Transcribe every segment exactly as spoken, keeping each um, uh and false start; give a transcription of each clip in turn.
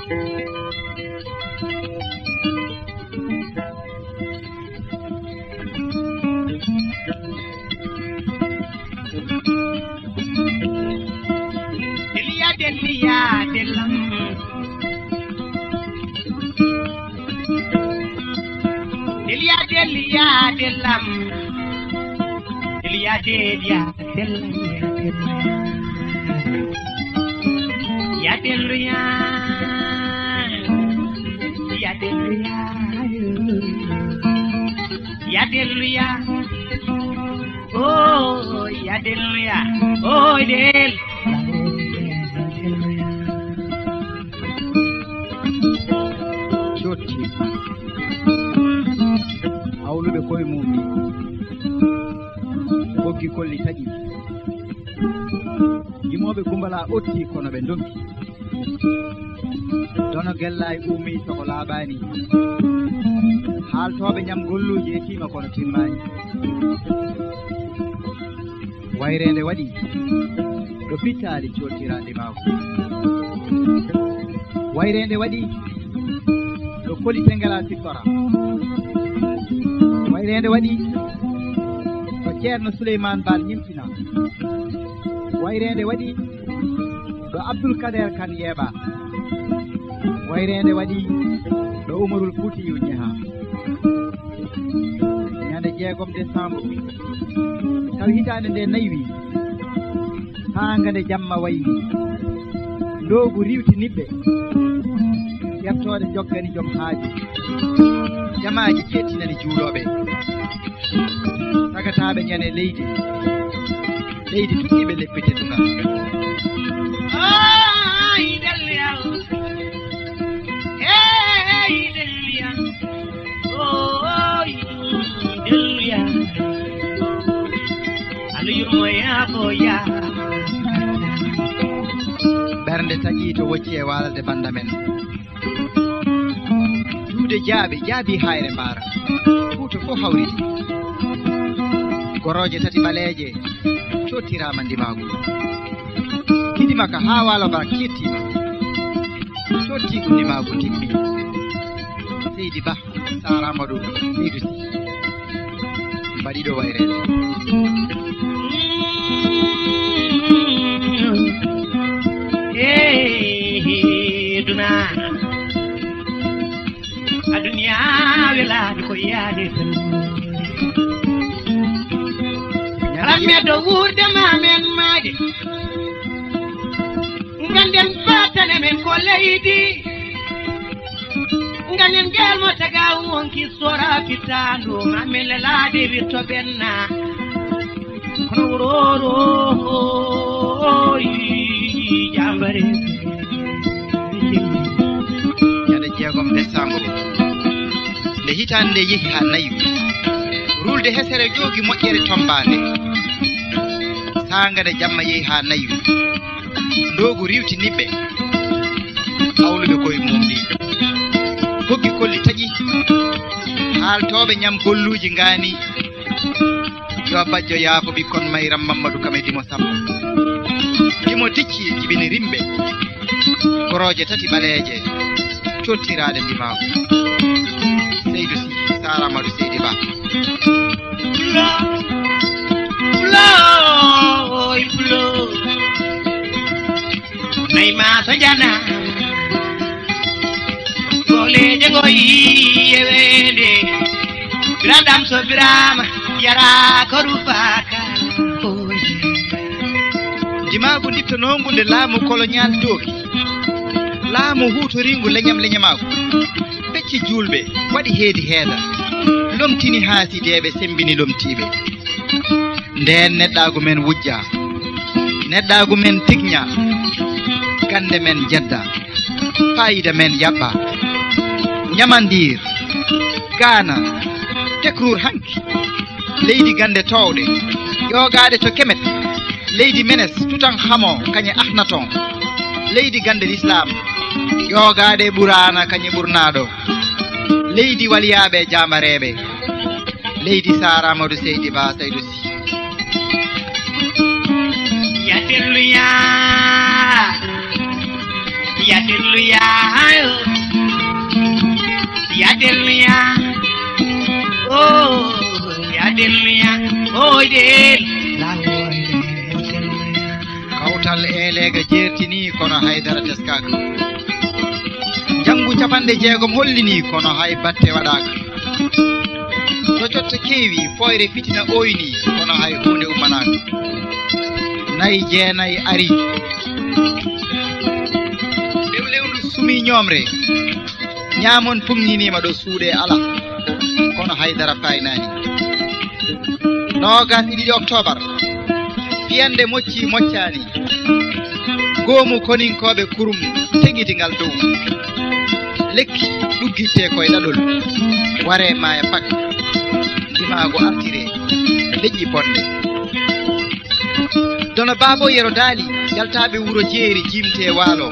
Deliya, deliya, delam. Deliya, deliya, delam. Deliya, deliya, delam. Ya deliya. Ya deliya. Ya deliya. Oh, ya deliya. Oh, del. Jotti. Hawluɓe koye mum ni. Ɓoggi kolli taƴi. Yimooɓe Gumbala otti kono ɓe ndonki. Dono Gellaay ummii soko laaɓaani. Haaltooɓe ñam golluuji etiima kono timmaani. Wayreende waɗi ɗo pittaali cottira ndimaagu. Wayreende waɗi ɗo koli tengela siftora. Wayreende waɗi ɗo Ceerno Suleymaan Baal ñimtina. Wayreende waɗi ɗo Abdul Kader Kan yeeɓa. Wayreende waɗi ɗo Umarul Fuutiyu ñeha. Ñande jeegom décembre, taw hitaande nde naywi, haa ngande jamma wayni, ndoogu riiwti niɓɓe, ƴeftooɗe joggani jom haaju, jamaaji ƴettinani juulooɓe, tagataaɓe ñande leydi, leydi tuɗɗiiɓe leppi teddungal. Ay, Delliya. Hey, Delliya. Oy, Delliya. Alla yurmo yaafo ya. Ɓernde taƴi to wocci e waalde banda men. Juuɗe jaaɓi, jaabi hayre mbaara. Fuuta fof hawriti. Gorooje tati ɓaleeje cottiraama ndimaagu. Kidima ka haa waalo ba kettiima. Cottiigu ndimaagu timmi. Seydi Ba, Saar Amadou, Seydu Si. Mbaɗi ɗo wayre. Hey, duna. Aduniya welaani ko yaade tan. Ñalamme ɗo wuurde ma men maade. Nganden batane men ko leydi. Nganden ngel mo taga wonki sora fitaandu ma men lelaade witto ɓenna. Kono wuroro jambare. Ñande jeegom décembre nde hitaande nde yehi haa nayi, ruulde hesere joogi moƴƴere tombaande. Saanga nde jamma yehi haa nayi, ndoogu riiwti niɓɓe, hawluɓe koye mum ɗi. Boggi kolli taƴi, haaltooɓe ñam golluuji ngaani. Yo bajjo yaafo ɓikkon Mayram Mammadu Kame Dimo Samba. Dimo ticci jibini rimɓe. Korooje tati ɓaleeje. Cottiraaɗe ndimaagu. Seydu Si, Saar Amadou Seydi Ba. Pulo, pulo, oy pulo. Nayi ma so jana. Gooleeje go yiye weende. Biraɗam so biraama, yara ko rufaaka. Oy. Ndimaagu ndiftonoongu nde laamu kolonial dooki. Laamu huutoriingu leñam leñamaagu. Pecci juulɓe, waɗi heedi heeda. Lomtini haasideeɓe, semmbini lomtiiɓe. Ndeen neɗɗaagu men wujja. Neɗɗaagu men tigña. Gannde men jedda. Faayiida men yaɓɓa. Ñamandiir. Gaana. Tekruur hanki. Leydi gannde toowɗe. Ƴoogaaɗe to Kemet. Leydi Menes, Tutankhamo, kañe Ahnaton. Leydi gannde Lislaam. Ƴoogaaɗe Ɓuraana, kañe Ɓurnaaɗo. Leydi waliyaaɓe, jaambareeɓe. Leydi Saar Amadou Seydi Ba Saydu Si. Ya Delluya, Yadelluya, ayo. Yadelluya, oh, yadelluya, oh, del. Kawtal Eeleega jeertinii, kono hay dara teskaaka. Njanngu capanɗe jeegom hollinii, kono hay batte waɗaaka. To jotta keewi, fooyre fitina ooynii, kono hay huunde ummanaaka. Nayi jeenayi arii. Lewlewndu sumii ñoomre. Ñaamon puŋŋiniima ɗo suuɗe alaa, kono hay dara faynaani. Noogas e ɗiɗi oktoobar, fiyannde moccii moccaani. Goomu koninkooɓe kurum teŋiti ngal dow. Lekki ɗuggittee koye ɗaɗol, waree maaya pak. Ndimaagu artiree, leƴƴi bonde. Dono Baabo Yero Daali, yaltaaɓe wuro Jeeri, jiimtee waalo.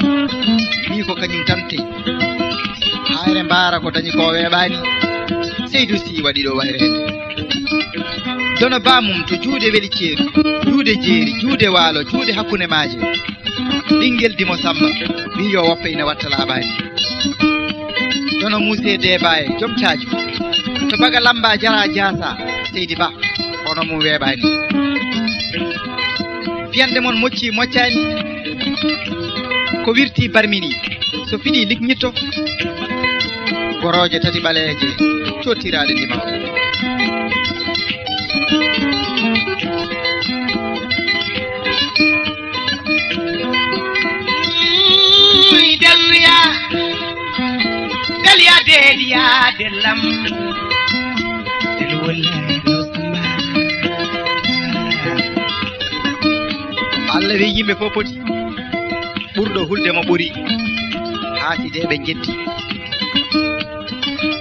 Wii ko kañum tan tey. Hayre mbaara ko dañi ko weeɓaani. Seydu Sii waɗi ɗo wayreede. Dono baamum to juuɗe weli ceeɗu, juuɗe Jeeri, juuɗe waalo, juuɗe hakkunde maaje. Ɓinngel Dimo Sammba, wii yo woppe ina watta laaɓaani. Dono Muusee Deebaaye, joom caaju. To baga lamba jara jaasa, Seydi Ba, hono mum weeɓaani. Fiyannde mon moccii moccaani, ko wirtii barminii, so fiɗii likñitto. Gorooje tati ɓaleeje, cottiraaɗe ndima o. Daliya, daliya, daliya, delam. Allah wi yimɓe fof poti, ɓurɗo hulde mo ɓuri, haasideeɓe njetti.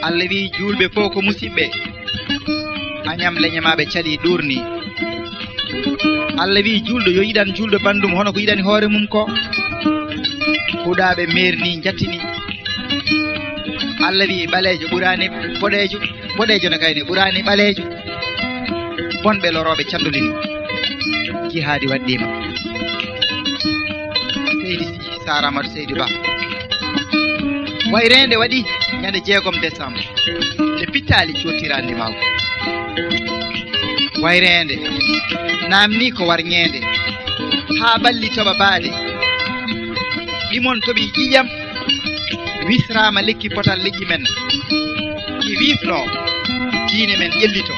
Allah wi juulɓe fof ko musiɓɓe, añam leñe maɓe cali ɗurni. Allah wi juulɗo yo yiɗan juulɗo banndum hono ko yiɗani hoore mum ko. Huɗaaɓe meerni njattini. Allah wi ɓaleejo ɓuraani boɗeejo, boɗeejo ne kayne ɓuraani ɓaleejo. Bonɓe lorooɓe candolini. Jihaadi waɗɗiima. Seydi Sy, Saar Amadou Seydi Ba. Wayreende waɗi ñande jeegom décembre. Nde pittaali cottiraandi maw. Wayreende naamni ko warñeende. Haa ɓalli toɓa baali. Ɗimon toɓi ƴiƴam. Wisraama lekki potal leƴƴi men. Ki wiifno diine men ƴellito.